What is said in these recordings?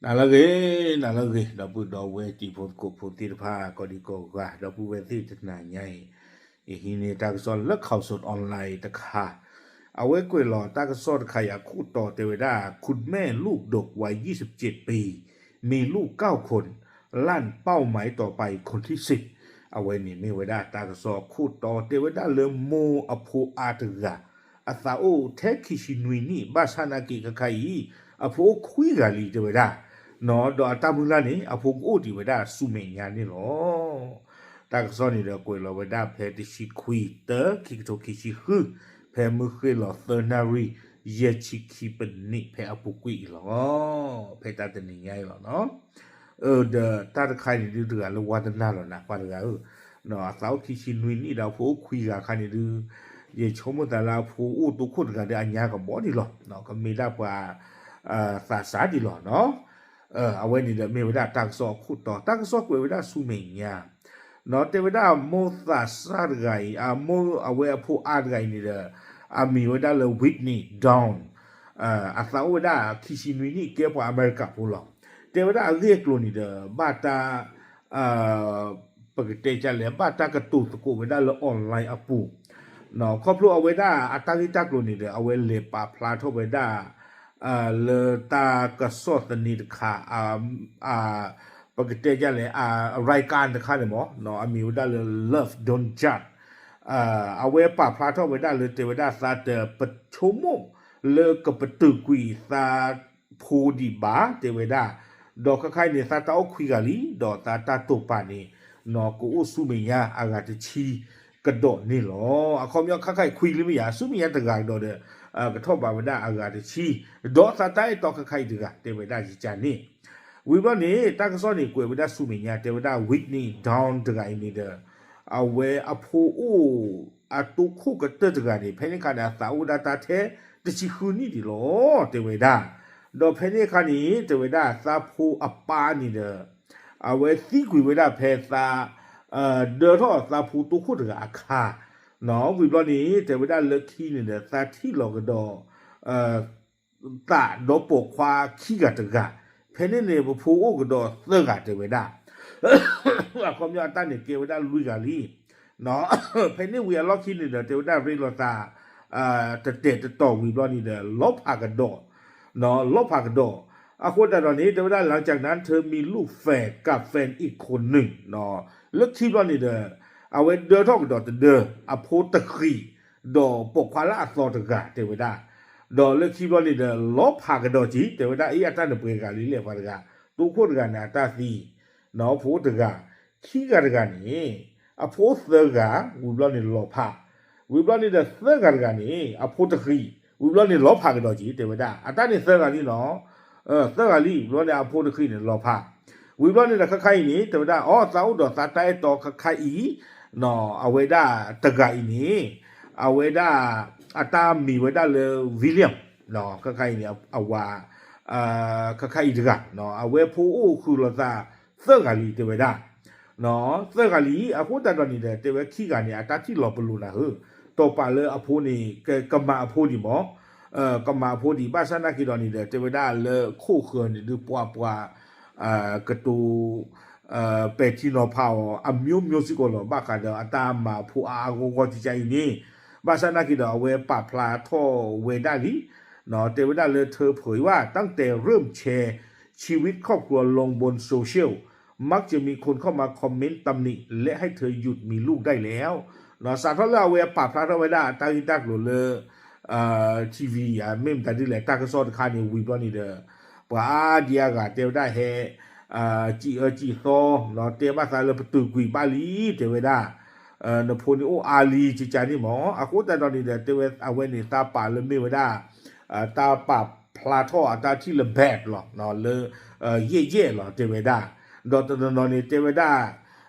နၤလၢအဂ့ၤ, နၤလၢအဂ့ၤ, ဒီပုၢ်ဒီဝဲၢ်တံၤဖိသကိးဖိသ့ၣ်တဖၣ် ကိးဒံကိးဂၤ, ဒီပုၢ်ဝဲၢ်သ့ၣ်တနၤညါအံၤ, ယဟံးန့ၢ်တၢ်ကစီၣ်လၢ Khaosod Online တခါ, အဝဲကွဲးလီၤတၢ်ကစီၣ်တခါအံၤအခိၣ်တီတဲဝဲဒၣ် คุณแม่ลูกดกวัยยี่สิบเจ็ดปี มีลูกเก้าคน ลั่นเป้าหมายต่อไปคนที่สิบ အဝဲန့ၣ်မ့ၢ်ဝဲဒၣ်တၢ်ကစီၣ်အခိၣ်တီတဲဝဲဒၣ်လၢမိၢ်အဖိအါတဂၤ အသးအိၣ်ထဲခံဆံနွံနံၣ် ဘၣ်ဆၣ်နာ်က့ၤခဲခါအံၤ အဖိအိၣ်ခွံဂၤလံတဲဝဲဒၣ်, ဒီးအတၢ်မုၢ်လၢ်န့ၣ် အဖိကအိၣ်ဒံးဝဲဒၣ်ဆူမဲာ်ညါန့ၣ်လီၤ. တၢ်ကစီၣ်န့ၣ်ဒီးကွဲးလီၤဝဲဒၣ်ဖဲတဆံခွံ တၢ ခံကထိခံဆံဃု, ဖဲမုၢ်ဃ့ၢ်လီၤသၢနၣ်ရံၣ် ယဲၢ်ဆံခံပနံး ဖဲအပူၤကွံာ်အံၤလီၤ. ဖဲတၢ်တနံၤညါအံၤလီၤနီၤ. ဒီးတၢ်တခါအံၤန့ၣ်ဒုးတဂၤလၢဝါတနၢ်လီၤနၤ ပှၤတဂၤဧၢ, အသးအိၣ်ခံဆံနွံနံၣ်ဒီးအဖိအိၣ်ခွံဂၤခါန့ၣ်ဒုး, ယဆိကမိၣ်သးလၢအဖိအိၣ်တိခိၣ်တဂၤဒီးအညါကဘီဒံးလီၤ, ကမ့ၢ်ဒၣ်ပှၤ သးစၢ်ဒံးလီၤနီၤ. အဝဲန့ၣ်ဒီးမ့ၢ်ဝဲဒၣ်တၢ်ကစီၣ်အခိၣ်တီ, တၢ်ကစီၣ်ကွဲးဝဲဒၣ်ဆူမဲာ်ညါ တဲဝဲဒၣ်မိၢ်သးစၢ်တဂၤအံၤ, အမိၢ်အဝဲအဖိအါတဂၤအံၤန့ၣ်ဒီး, အမံၤဝဲဒၣ်လၢ Whitney Dawn, အသးအိၣ်ဝဲဒၣ်ခံဆံနွံနံၣ် ကဲပှၤအမဲရကၤဖိလီၤ. တဲဝဲဒၣ်အဂ့ၢ်အကျိၤန့ၣ်ဒီး ဘၣ်တၢ် ပကတဲဒ်လဲၣ် ဘၣ်တၢ်ကတိၤသကိးဝဲဒၣ်လၢ online အပူၤ, ခီဖျိအဝဲဒၣ်အတၢ်ဂ့ၢ်တၢ်ကျိၤန့ၣ်ဒီး အဝဲလဲၤပာ်ဖျါထီၣ်ဝဲဒၣ် လၢတၢ်ကစီၣ်သန့တခါ, ပကတဲဒ်လဲၣ် အရၢၢ်ကၢၣ်တခါန့ၣ်မ့ၢ် အမံၤဝဲဒၣ်လၢ Love Don't Judge, အဝဲပာ်ဖျါထီၣ်ဝဲဒၣ်လၢတဲဝဲဒၣ်သးတပဆိကမိၣ်လၢကပတုာ်ကွံာ်သးဖိဒံးဘၣ် တဲဝဲဒၣ်, ဒီးခဲခါအံၤန့ၣ် သးတၢ်အိၣ်ခွံဂၤလံ, ဒီးသးတၢ်တိာ်ပာ်န့ၣ် ကအိၣ်ဆူမဲာ်ညါအဂၤတဆံကဒီးန့ၣ်လီၤ. အခီပညီခဲခါအံၤခွံလံမ့ၢ်ယၤ ဆူမဲာ်ညါတဂၤကဒီးဒီး ကထီၣ်ဘးဝဲဒၣ်အဂၤတဆံ, ဒီးသးတၢ်အဲၣ်တီခဲခါအံၤတဂၤ တဲဝဲဒၣ်ယကန့ၣ်, ဝံၤဘျီန့ၣ် တၢ်ကစီၣ်န့ၣ်ကွဲးဝဲဒၣ်ဆူမဲာ်ညါ တဲဝဲဒၣ် Whitney Dawn တဂၤအံၤန့ၣ်ဒီး အဝဲအဖိအိၣ်အတိခိၣ်ကတၢၢ်တဂၤန့ၣ် ဖဲန့ၣ်ခါန့ၣ် အသးအိၣ်ဒၣ်တၢ်ထဲတဆံဃုနံၣ်ဒံးလီၤ တဲဝဲဒၣ်, ဒီးဖဲန့ၣ်အခါန့ၣ် တဲဝဲဒၣ်သးဖိအပၢ်န့ၣ်ဒီး အဝဲသံကွံာ်ဝဲဒၣ်ဖဲသး ဒၢထီၣ်သးဖိတိခိၣ်တဂၤအခါ, ဝံၤဘျီန့ၣ် တဲဝဲဒၣ်လၢခံန့ၣ်ဒီး သးထံၣ်လီၤကဒီး သးဒီးပိာ်ခွါခံဂၤတဂၤ, ဖဲန့ၣ်န့ၣ် ပဖိအိၣ်ကဒီးသၢဂၤတဲဝဲဒၣ်, အခီပညီအတၢ်န့ၣ်ကဲဝဲဒၣ်လွံၢ်ဂၤလံ. ဖဲန့ၣ်ဝံၤအလီၢ်ခံန့ၣ်ဒီး တဲဝဲဒၣ်ရ့လိာ်သး တတဲာ်တတီၤဝံၤဘျီန့ၣ်ဒီး လီၤဖးကဒီး, လီၤဖးကဒီး, အဃိသတးဒီးန့ၣ် တဲဝဲဒၣ် หลังจากนั้นเธอมีลูกแฝดกับแฟนอีกคนหนึ่ง လၢခံဘျီန့ၣ်ဒီး အဝဲဒၢထီၣ်ကဒီးတဒၢ အဖိတဃံး ဒီးပိာ်ခွါလၢအသီတဂၤတဲဝဲဒၣ်, ဒီးလၢခံဘျီန့ၣ်ဒီး လီၤဖးကဒီးက့ၤ တဲဝဲဒၣ် အ့ အတၢ်န့ၣ်ပှဲၤဂၤလံလဲၣ် ပှၤတဂၤ, တိခိၣ်တဂၤန့ၣ် အတၢ်သံ, ဖိတဂၤ, ခံဂၤတဂၤန့ၣ် အဖိသၢဂၤ ဝံၤဘျီန့ၣ်လီၤဖး, ဝံၤဘျီန့ၣ်ဒီးသၢဂၤတဂၤန့ၣ် အဖိတဃံး, ဝံၤဘျီန့ၣ်လီၤဖးကဒီးက့ၤ တဲဝဲဒၣ် အတၢ်န့ၣ်သၢဂၤလံနီၤ သၢဂၤလံ ဝံၤဘျီန့ၣ် အဖိတဃံးန့ၣ်လီၤဖး, ဝံၤဘျီန့ၣ်ဒီးခဲခါအံၤန့ၣ် တဲဝဲဒၣ် အီ သးအိၣ်ဒီးသးတၢ်အဲၣ်တီခဲခါအံၤ, အဝဲဒၣ်တဂၤအံၤန့ၣ် အဝဲဒၣ် အတၢ်မံၤဝဲဒၣ်လၢ William, ခဲခါအံၤန့ၣ် အဝၤ ခဲခါအံၤတဂၤ အဝဲဖိအိၣ်ဃုာ်လိာ်သး သၢဂၤလံ တဲဝဲဒၣ် သၢဂၤလံ အဃိသတးဒီးန့ၣ်ဒီး တဲဝဲခံဂၤန့ၣ် အတၢ်ထံၣ်လီၤပလိာ်နၤဧၢ, တိာ်ပာ်လၢအဖိန့ၣ် ကမၤအဖိဒံးမး, ကမၤအဖိဒံး ဘၣ်ဆၣ်နာ်က့ၤဒီးန့ၣ်ဒီး တဲဝဲဒၣ်လၢခိၣ်ဃၢၤန့ၣ်ဒုးပှၤပှၤ ကတိၤ ပဲာ်ထံနီၤဖးအီၤ အမျိုးမျိုးစ့ၢ်ကီးလီၤ. ဘၣ်ဃးဒီးအတၢ်မၤအဖိအါအါဂီၢ်ဂီၢ်ကကါအံၤန့ၣ် ဘၣ်ဆၣ်နာ်က့ၤဒီး အဝဲပာ်ဖျါထီၣ်ဝဲဒၣ်လံ တဲဝဲဒၣ်လၢ เธอเผยว่าตั้งแต่เริ่มแชร์ ชีวิตครอบครัวลงบนโซเชียล มักจะมีคนเข้ามาคอมเมนต์ตำหนิและให้เธอหยุดมีลูกได้แล้ว စးထီၣ်လၢအဝဲပာ်ဖျါထီၣ်ဝဲဒၣ်အတၢ်ဂ့ၢ်တၢ်ကျိၤလၢ TV ဧါ မ့ၢ်မတၤဒ်လဲၣ် တၢ်ကစီၣ်တခါန့ၣ်ဝံၤဘျီန့ၣ်ဒီး ပှၤအါဒံအါဂၤတဲဝဲဒၣ်ဟဲ စံၣ်အၢစံၣ်သီ တဲဘၣ်သးလၢပတုာ်ကွံာ်ဘၣ်လံ တဲဝဲဒၣ် နဖိန့ၣ်အိၣ်အါလံ ကကါန့ၣ်မး အဃိသတးဒီးန့ၣ်ဒီး တဲဝဲအဝဲန့ၣ် တၢ်ပာ်လၢမ့ၢ်ဝဲဒၣ် တၢ်ပာ်ဖျါထီၣ်အတၢ်ထံၣ်လၢ bad လီၤ လၢ ယဲၢ်ယဲၢ်လီၤ တဲဝဲဒၣ် ဒီးတနီၤနီၤန့ၣ် တဲဝဲဒၣ်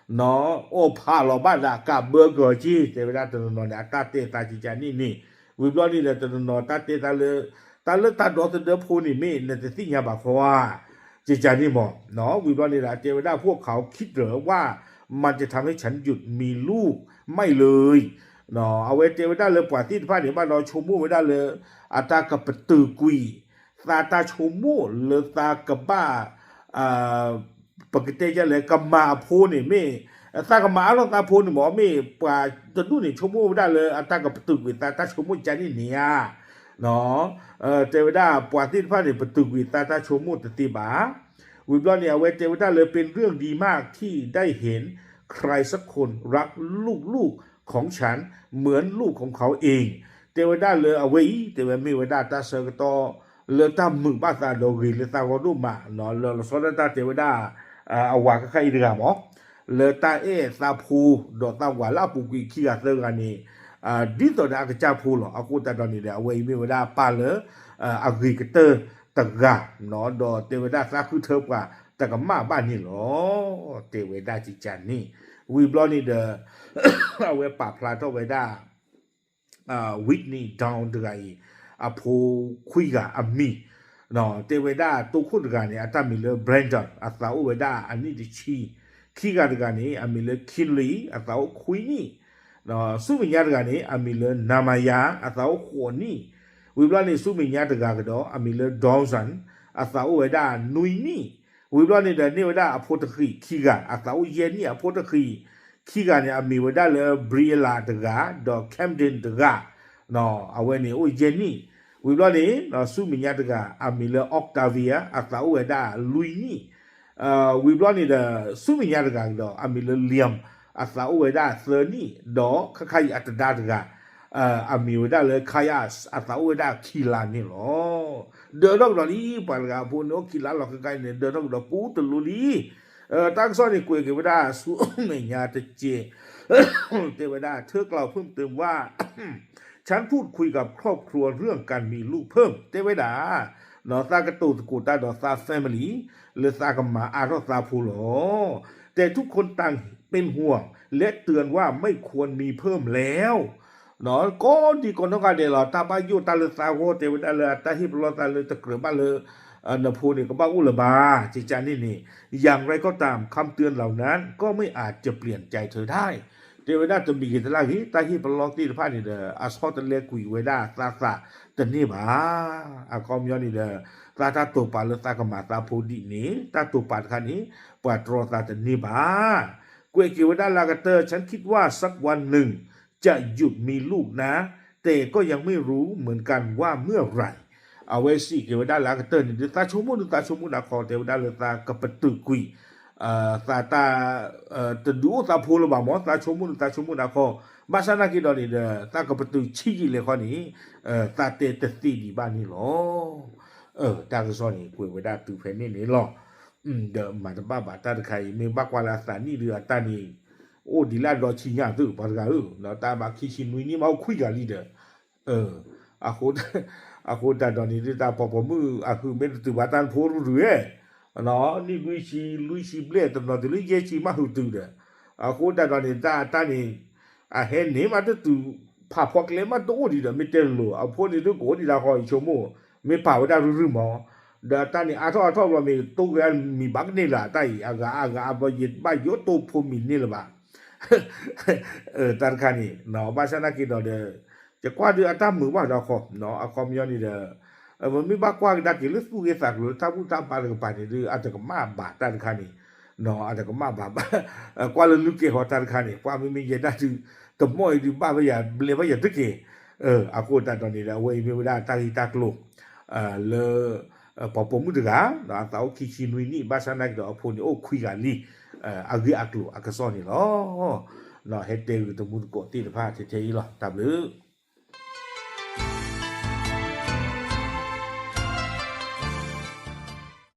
အီၣ်ဖးလီၤဘၣ်သးကးဘၢကီၤက့ တဲဝဲဒၣ်တနီၤနီၤန့ၣ် အတၢ်တဲသးကကါန့ၣ်န့ၣ် ဝံၤဘျီန့ၣ်ဒီးတနီၤနီၤတၢ်တဲသးလၢ တၢ်လၢတၢ်ဒီသဒၢဖိန့ၣ်မ့ၢ်နတသ့ၣ်ညါဘၣ်ဃီဧါ ကကါန့ၣ်မး ဝံၤဘျီန့ၣ်ဒီး တဲဝဲဒၣ် พวกเขาคิดเหรอว่ามันจะทำให้ฉันหยุดมีลูก ไม่เลย အဝဲတဲဝဲဒၣ်လၢပှၤသ့ၣ်တဖၣ်န့ၣ် ဘၣ်ဒီးဆိကမိၣ်ဝဲဒၣ်လၢ အတၢ်ကပတုာ်ကွံာ် သးတၢ်ဆိကမိၣ်လၢသးကဘၣ် ပကတဲဒ်လဲၣ် ကမၤအဖိန့ၣ်မ့ၢ် သးကမၤအါထီၣ်သးဖိန့ၣ်မ့ၢ် မ့ၢ်ပှၤတဒူၣ်န့ၣ် ဆိကမိၣ်ဝဲဒၣ်လၢအတၢ်ကပတုာ်ကွံာ်သးတၢ်ဆိကမိၣ်ကန့ၣ်ဧါ. တဲဝဲဒၣ်ပှၤသ့ၣ်တဖၣ်န့ၣ် ပတုာ်ကွံာ်သးတၢ်ဆိကမိၣ်တသ့ဘၣ်. ဝံၤဘျီန့ၣ် အဝဲတဲဝဲဒၣ်လၢ เป็นเรื่องดีมากที่ได้เห็นใครสักคนรักลูกๆของฉันเหมือนลูกของเขาเอง တဲဝဲဒၣ်လၢအဝဲအံၤ တဲဝဲမ့ၢ်ဝဲဒၣ်တၢ်ဆၢကတီၢ် လၢတၢ်မုာ်ဘၣ်သးဒီးဂ့ၤလၢသးဂီၢ်ဒိၣ်မး လၢလီၤဆီဒၣ်တၢ်တဲဝဲဒၣ် အဝၤခဲခါအံၤတဂၤမး လၢတၢ်အဲၣ်သးဖိ ဒီးသးဝၤလၢအပူၤကွံာ်ခံဂၤသၢဂၤန့ၣ် ဒ်သိးဒီးအကစၢ်ဖိလီၤ. အဃိသတးဒီးန့ၣ်ဒီး အဝဲအံၤမ့ၢ်ဝဲဒၣ်ပၢ်လၢ အဂ့ၤကတၢၢ်တဂၤ ဒီးတဲဝဲဒၣ်သးဃုထၢပှၤတကမၣ်ဘၣ်န့ၣ်လီၤ. တဲဝဲဒၣ်ကကန့ၣ် ဝံၤဘျီန့ၣ်ဒီး အဝဲပာ်ဖျါထီၣ်ဝဲဒၣ် Whitney Dunn တဂၤအံၤ အဖိခွံဂၤအမံၤ တဲဝဲဒၣ်တိခိၣ်တဂၤန့ၣ် အတၢ်မံၤလၢ Brandon အသးအိၣ်ဝဲဒၣ်အနံၣ်တဆံ, ခံဂၤတဂၤန့ၣ် အမံၤလၢ Kinley အသးအိၣ်ခွံနံၣ်, ဆူမဲာ်ညါတဂၤန့ၣ် အမံၤလၢ Namaya အသးအိၣ်ဃိးနံၣ်, ဝံၤဘျီန့ၣ် ဆူမဲာ်ညါတဂၤကဒီး အမံၤလၢ Dawson အသးအိၣ်ဝဲဒၣ်နွံနံၣ်, ဝံၤဘျီန့ၣ်ဒီးန့ၢ်ဝဲဒၣ်အဖိတဃံးခံဂၤ အသးအိၣ်ယဲၢ်နံၣ် အဖိတဃံးခံဂၤန့ၣ် အမံၤဝဲဒၣ်လၢ Briella တဂၤ ဒီး Camden တဂၤ အဝဲန့ၣ်အိၣ်ယဲၢ်နံၣ်, ဝံၤဘျီန့ၣ် ဆူမဲာ်ညါတဂၤ အမံၤလၢ Octavia အသးအိၣ်ဝဲဒၣ်လွံၢ်နံၣ်, ဝံၤဘျီန့ၣ်ဒီး ဆူမဲာ်ညါတဂၤကဒီး အမံၤလၢ Liam အသးအိၣ်ဝဲဒၣ်သၢနံၣ်, ဒီးခါခါအံၤအတဒါတဂၤ အမံၤဝဲဒၣ်လၢ Kayas အသးအိၣ်ဝဲဒၣ်ခံလါန့ၣ်လီၤ. ဒၢထီၣ်ကဒီးလံ ပှၤတဂၤအဖိန့ၣ်အိၣ်ခံလါလီၤ ခဲခါအံၤန့ၣ် ဒၢထီၣ်ကဒီးပူတလိလံ တၢ်ကစီၣ်န့ၣ်ကွဲးက့ၤဝဲဒၣ်ဆူမဲာ်ညါတက့ၢ်, တဲဝဲဒၣ် เธอกล่าวเพิ่มเติมว่า ฉันพูดคุยกับครอบครัวเรื่องการมีลูกเพิ่ม တဲဝဲဒၣ် သးကတိၤသကိးတၢ်ဒီးသး family လၢသးကမၤအါထီၣ်သးဖိလီၤ. แต่ทุกคนต่างเป็นห่วงและเตือนว่าไม่ควรมีเพิ่มแล้ว ကိးဒံကိးနီၢ်ဂၤဒဲးလီၤ တၢ်ဘၣ်ယိၣ်တၢ်လၢသးဂီၢ် တဲဝဲဒၣ်လၢအတၢ်ဟ့ၣ်ပလီၢ်သးလၢတကြၢးဘၣ်လၢ နဖိန့ၣ်ကဘၣ်အိၣ်လၢၤဘၣ် ကကန့ၣ်န့ၣ်, อย่างไรก็ตาม คำเตือนเหล่านั้นก็ไม่อาจจะเปลี่ยนใจเธอได้ တဲဝဲဒၣ်တမံၤဂ့ၤတလၢ်ဂ့ၤ တၢ်ဟ့ၣ်ပလီၢ်သ့ၣ်တဖၣ်န့ၣ်ဒီး အဆီတလဲကွံာ်ဝဲဒၣ်သးသးတန့ၢ်ဘၣ်. အခီပညီန့ၣ်ဒီး သးတၢ်တိာ်ပာ်လၢသးကမၤသးဖိဒ်န့ၣ် တၢ်တိာ်ပာ်တခါန့ၣ် ပှၤတြီသးတန့ၢ်ဘၣ်. ကွဲးက့ၤဝဲဒၣ်လၢအကတၢၢ် ฉันคิดว่าสักวันหนึ่งจะหยุดมีลูกนะ แต่ก็ยังไม่รู้เหมือนกันว่าเมื่อไหร่ အဝဲစံးက့ၤဝဲဒၣ်လၢအကတၢၢ်န့ၣ်ဒီး သးဆိကမိၣ်ဒီးသးဆိကမိၣ်ဒၣ်ခီ တဲဝဲဒၣ်လၢသးကပတုာ်ကွံာ် သးတၢ် တဒုးအိၣ်သးဖိလၢၤဘၣ်မး သးဆိကမိၣ်ဒီးသးဆိကမိၣ်ဒၣ်ခီ, ဘၣ်ဆၣ်နာ်က့ဒီးန့ၣ်ဒီး သးကပတုာ်ဆံးယံာ်လဲၣ်ခီန့ၣ် သးတဲတသ့ဒံးဘၣ်န့ၣ်လီၤ. တၢ်ကစီၣ်န့ၣ် ကွဲးဝဲဒၣ်တုၤဖဲန့ၣ်န့ၣ်လီၤ. ဒီးမၤတဘၣ်ဘၣ်တၢ်တခါအံၤ မ့ၢ်ဘၣ်ကွၢ်လၢအသးနံၣ်ဒီးအတၢ်န့ၣ် အိၣ်ဒံးလၢအဒီဆံညါသုပှၤတဂၤဧၢ, တၢ်ဘၣ်ခံဆံနွံနံၣ်မးအိၣ်ခွံဂၤလံဒီး အဃိတၢ်ဒီးန့ၣ်ဒ်တၢ်ပိာ်ပိာ်မုၣ်အဟုးမ့ၢ်တတုၤဘၣ်တၢ်နဖိရူၤရူၤဧဲ, နံၣ်လွံၢ်ဆံလွံၢ်ဆံဘျဲၣ်တနီၤတုၤလၢယဲၢ်ဆံမးဟုးတုၤဒီး, အဃိတၢ်ဒီးန့ၣ် တၢ်တၢ်န့ၣ် အဟဲန့ၣ်မးတတုၤ ဖးဖီကျဲမးတအိၣ်ဒံးဒီး မ့ၢ်တဲလိၤ အဖိန့ၣ်ဒုးကအိၣ်ဒံးလၢဃီအံၤဆိကမိၣ်, မ့ၢ်ပာ်ဝဲဒၣ်ရုၢ်ရုၢ်မး, ဒီးတၢ်န့ၣ်အါထီၣ်အါထီၣ်ဘျီမ့ၢ်တိၢ်က့ၤမံၤဘၣ်ကန့ၢ်လၢတၢ်အံၤ အဂၤအါဂၤအါဘျီယဘၣ်ယိးတိၢ်ဖိမံၤန့ၢ်လၢၤဘၣ် တၢ်တခါန့ၣ် ဘၣ်ဆၣ်နာ်က့ဒီးဒီး ယကွၢ်ဒုးအတၢ်မုာ်ဘၣ်ဒီးခီ, အခီပညီန့ၣ်ဒီး ပမ့ၢ်ဘၣ်ကွၢ်ကဒါက့ၤလၢသူၣ်ဂ့ၤသးကျိၤလၢတၢ်ဘူၣ်တၢ်ဘါတကပၤန့ၣ်ဒီး အတကမၣ်ဘၣ်တၢ်တခါန့ၣ်, အတကမၣ်ဘၣ်ဘၣ်, ကွၢ်လၢလုၢ်ကဲဟီတၢ်တခါန့ၣ် ပှၤမ့မ့ၢ်ယဲဒၣ်ဒုး တမီၢ်အံၤဒုးဘၣ်ဘၣ်ယၤဘျဲဘၣ်ယၤတက့ၢ်, အဃိသတးဒီးန့ၣ်ဒီး အဝဲအံၤမ့ၢ်ဝဲဒၣ်တၢ်ဂ့ၢ်တၢ်ကျိၤ လၢ ပိာ်ပိာ်မုၣ်တဂၤ အသးအိၣ်ခံဆံနွံနံၣ် ဘၣ်ဆၣ်နာ်က့ဒီးအဖိန့ၣ်အိၣ်ခွံဂၤလံ, အဂ့ၢ်အကျိၤအကစီၣ်န့ၣ်လီၤ. ဟဲတဲဂ့ၤတမူတကိးသ့ၣ်တဖၣ်ထဲထဲအံၤလီၤ တၢ်ဘျုး